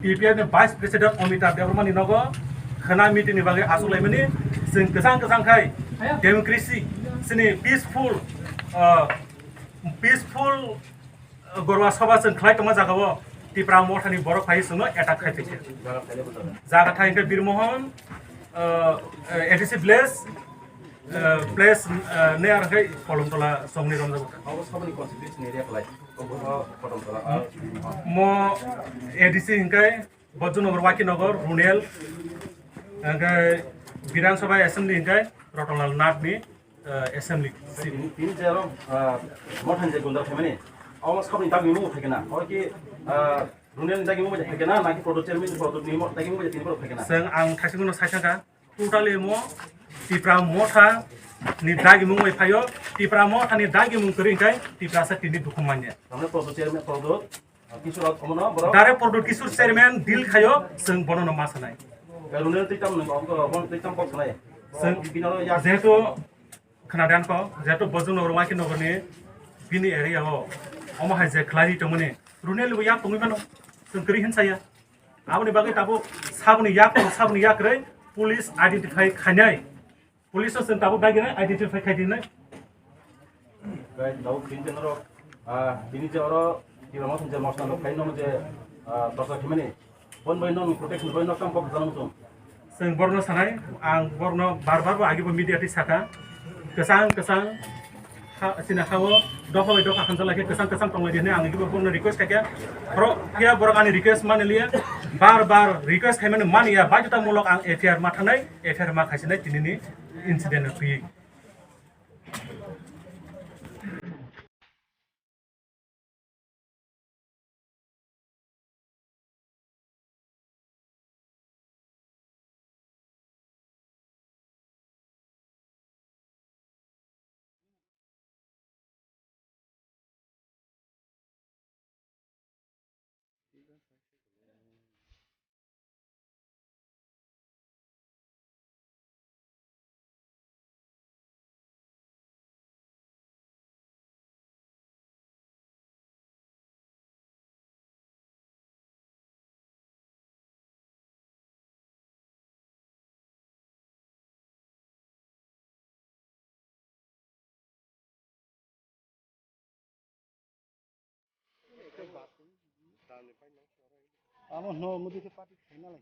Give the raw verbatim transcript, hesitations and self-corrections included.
T P F ni Vice President Amitabh Debbarma ni nogo khwna meeting ni bagwi achuk laimani. Chwng kwchang kwchang khai democracy, chini peaceful, uh, peaceful, uh, Gorwa Sabha chwng khlai tongma jaga o Tipra Motha ni borok phai chwngno attack khai tongkha. Jaga thai khe Birmohon, uh, A D C village, uh, place, uh, ne ar khai Kolomtola songni romjak. Abo saboni constituency ni area khlai. Mo A D C hingkai Bojjunogor, Wakinagar, Runel, hingkai Bidhan Sabha Assembly hingkai Rotonlal Nath ni, eh, Assembly. Tini, tini je aro, ah, Motha ni je gundar family, abo saboni dagimung phaikhe na, abo ki, ah, Runel ni dagimung bai phaikhe na, naki Prodo chairman, Prodo ni mo-, dagimung bai tini borok phaikhe na? Chwng ang thaisingno sai thangkha. Totally mo Tipra Motha ni dagimung bai phaio. Tipra Motha ni dagimung kwrwi hwnkhe Tiprasa tini dukhum manya. Tamni Prodo chairman, Prodo, ah, Kishore omono borok. Direct Prodo Kishore chairman deal khaio, chwng bono no ma sanai. Runel twi tam nang, omo twi tam kok sanai. Chwng binaro yak jehetu khwnadan ko, jehetu Bojjunogor, Wakinagar ni bini area o, omo hai je khlai tongmani, Runel bo yak tongwi mano, chwng kwrwi hinsaya. Aboni bagwi tabuk saboni yak, saboni yak rwi police identify khainai. Police o chwng tabuk dagina identify khai dinai. Guys, tabuk tini je norok, ah, tini je oro Tipra Motha je mosna rok khai nono je, ah, torsa khimani. Bon bai nono protection bai nok tam kok janam tum. Chwng borno sanai, ang borno bar bar bo agi bo media ti saka. Kwchang kwchang ha, sini ha-o dopha bai dopha hamjak lai khe kwchang kwchang tong lai di hwnwi ang ibo borokno request khai khe, borok phiya borok ani request mani liya, bar bar request khai mani mani ya, baidhota mulok ang F I R ma thangnai, F I R ma khaisinai tinini incident no twi. Amo no mudi ke party khaina lai.